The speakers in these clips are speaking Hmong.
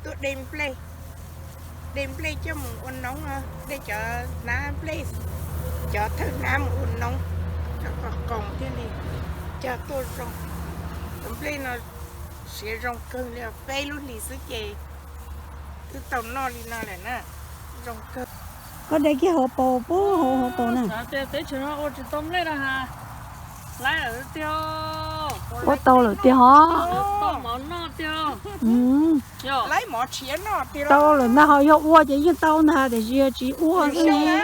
tuaj de nplej, de nplej coj mus ua noob, de cov hnab nplej, cov thawj hnab mus ua noob, cov qos qoos thiaj li cog tuaj zoo. Cov nplej no siav zoo kawg li, peb lub hlis xwb ces twb tau noj li no lawm na, zoo kawg. Koj de kiag hauv paus pub hauv hauv paus na. Teb chaws no ua tsis tau nplej na has. Laib lawm tiag. Ua tau lawm tiag hos. Tau mov noj tiag. Tau lawm ntag, ho yog ua ces yeej tau ntag tiam sis yog tsis ua xwb ne.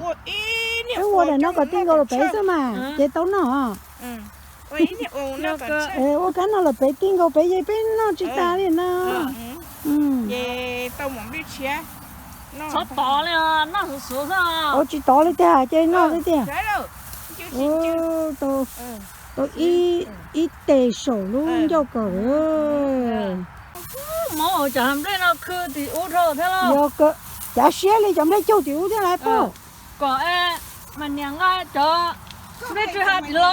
Wb ua daim no kom ti nkaus lawm pem xwb mas ces tau noj. Ua kab no lawm pem ti nkaus pem ces peb noj tsis tas li no. Tsis tov li tiag ces noj li tiag. Tau ib tes saum lub ncauj kawm. Mob hauv cov nplej no khw tim ub dhau thiab los? Cav siab li cov nplej caug tim ub thiab lawm pab. Kom mas niam nqa cov nplej tsw ha tim los.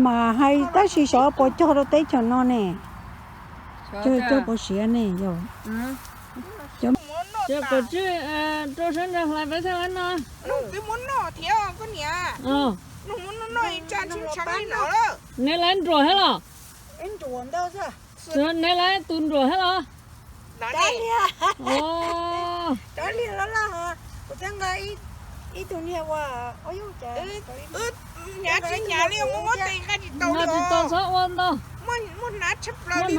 Mas hais tab sis xyov puas cog rau teb chaws no ne. Cog cog puas siav ne yog. Cov kom tsw rau sab nrag hlais peb thiaj li noj. Neb lawv nruam thiab los? Neb lawv tus nruam thiab los? Nqa tsis tau, txhob ua ntau. Muab hnab tshaj plaws,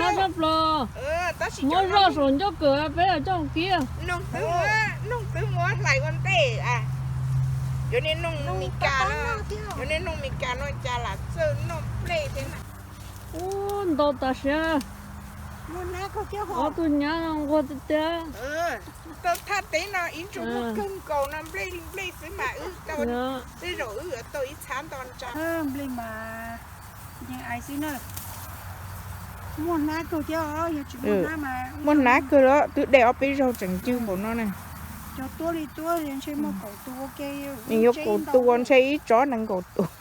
muab zoj saum ncauj kawm peb coj mus kib. Noog twb muab hlais ua ntej. Cov niag noog Mes Kas, cov niag noog Mes Kas no cas lam txawj noj nplej thiab na. Ub, ntau tas siab. Ob tug nyab nquag tiag tiag. Tau thaj teb no ib ntsis muaj kawg nkaus no, nplej li nplej xwb mas wb tau, tej zaum wb yuav tau ib txhab nto ntsa. Nplej mas yeej ais xwb na. Muaj hnab kawg thiab, yog tsis muaj hnab mas. Muaj hnab kawg los twb de ob peb zaug tseem ncw npaum no na. Cov tuab li tuab ntshe muaj kaum tus ua ke. Nws yuav kaum tus, ntshe ib tsob nees nkaum tus.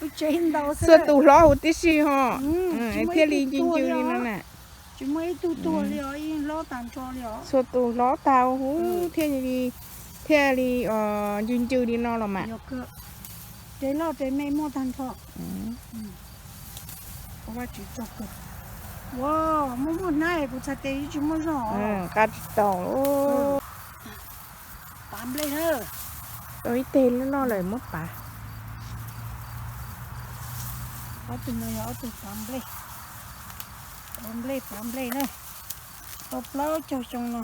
Txhua tus hlob huv tib si ho, thiaj li ncw ncw li no na. Tsis muaj ib tug tuag li os, ib hlob tag nrho li os. Txhua tus hlob tag huv thiaj li, thiaj li ncw ncw li no los mas. Yog kawg, res loj res me muaj tag nrho. Ua Vajtswv tsaug kawg. Ua, muaj muaj hnab kuv txhais tes tsis muaj zog. Nqa tsis tau. Pav nplej na. Tau ib teg loj loj lawm muab pav. Ob tug no yog ob tug pav nplej. Pav nplej, pav nplej na. Tau plaub caug xyoo no.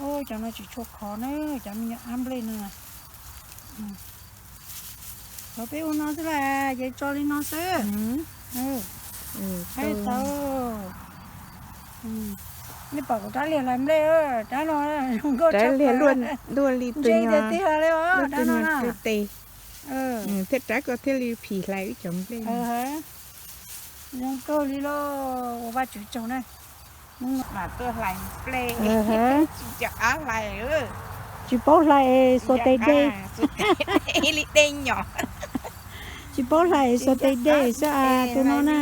Ub, cov no tsis tshua khov na, cov me nyuam ab nplej no. Los peb ua no xwb las, ces tso li no xwb. Tau. Nej pom kuv rab liag hlais nplej, rab no zoo nkauj tshaj plaws. Ntshe tiag tiag li os, rab no na. Thiaj rab ko thiaj li phim hlais wb cov nplej. Zoo nkauj li lauj, ua Vajtswv tsaug na. Mas tuaj hlais nplej, tsis cov ab hlais. Tsis paub hlais xuas tes de. Li dej nyom. Tsis paub hlais xuas tes de xwb as, tus no na.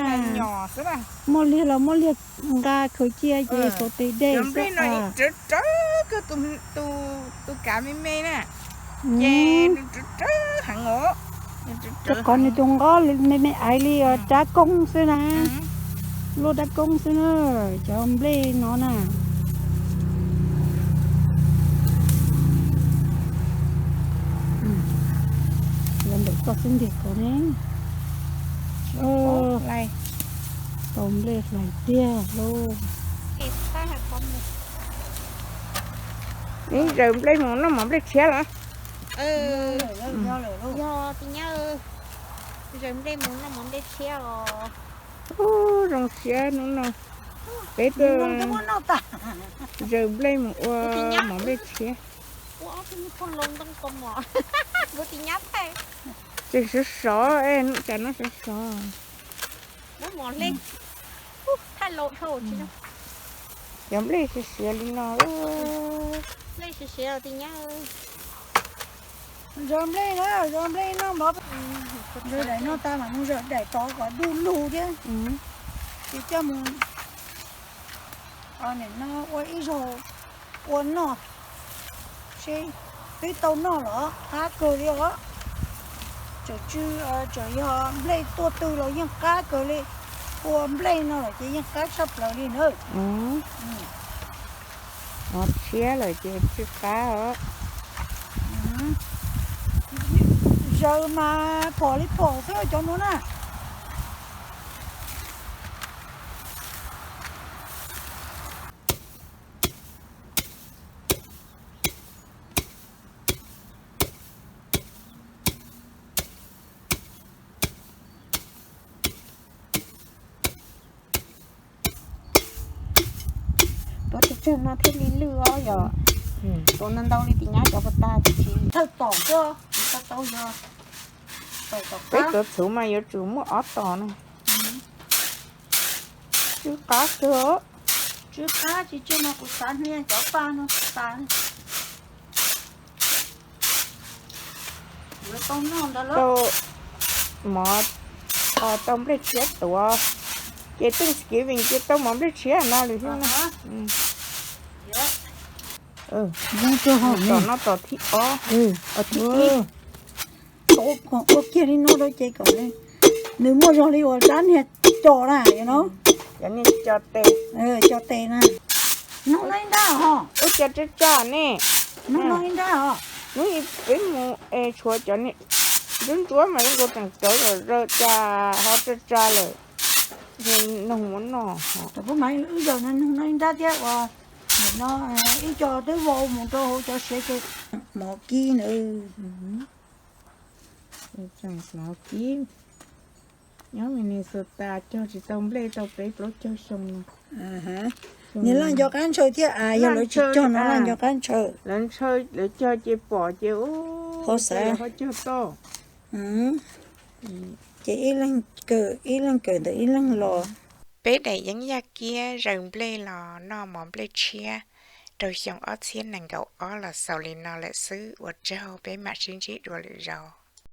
Muaj liag los muaj liag nqa khaws cia ces xuas tes de xwb as. Rawv rawv kawg, tus kav me me na, ces rawv rawv heev os. Rau qhov nws tus nqob me me aiv li rab koob xwb na. Luaj rab koob xwb na, cov nplej no na. Los ntawm koj xwb ntiag ko ne. Tau nplej hlais tiag lauj. Neb zaws nplej mus noj mov nplej tshiab los? Yog, tis nyab, zaws nplej mus noj mov nplej tshiab os. Ub, zoo siab hnub no peb tuaj zaws nplej mus ua mov nplej tshiab. Tseem sov sov, tsam no sov sov. Cov nplej siav siav li no. Zaws nplej na, zaws nplej noj mov. Daim no tas mas mus zaws daim tod kom du lug thiab. Ces coj mus no ua ib zaug ua noj seb twb tau noj los qab kawg li os. Txawm tsw, txawm yog nplej tuaj tw los yeej qab kawg li. Ua nplej no lawm ces yeej qab tshaj plaws li na. Mov tshiab lawm ces tsw qab os. Zaws mas phom li phom xwb cov no na. Tuav tsawg tsawg no thiaj li lwj os yom. Tuav ntau ntau li tim nyab cov puas tag tsis thawj tom xwb, tsis tau tau yog tom tom. Peb tuav txhuv mas yuav tsum muaj ob tom na. Tsw qab kawg. Tsw qab tsis tsw no kuv xav hnia cov pa no tas. Yuav tau noj ntag lauj. Tau mov, tau nplej tshiab tuav, ces Thanksgiving ces tau mov nplej tshiab no lwm hnub na. Tom no tom thib ob, thib ib. Ua kiag li no rau ces kom nws muaj zog li uas rab niag co na, cov niag co tes, co tes na. Hnub no ib nrab ho. Ua cas tsa tsa ne? Hnub no ib nrab ho. Hnub ib peb mus es tshuav cov niag ntsuab ntsuab mas zoo nkaus tseem rawv kom zaws cas ho tsa tsa lawm. Noog muab noj. Tam pub mas wb zaws no noog no ib nrab thiab uas nim no ib co twb vau mus rau hauv cov siav ces mov kib na. Mov kib. Nyob Minnesota cog tsis tau nplej tau peb plaub caug xyoo no. Nws laj nco qab ntshaw thiab as, yog lawv tsis cog no laj nco qab ntshaw. Lawv ntshaw lawv cog ces pom ces ho xav ho cog tau. Ces ib leeg kawm ib leeg kawm ntawm ib leeg los. Peb daim yeeb yaj kiab zaws nplej los noj mov nplej tshiab rau xyoo ob txhiab nees nkaum ob los xaus li no lawm xwb, ua tsaug, peb mam sib ntsib dua lwm zaus.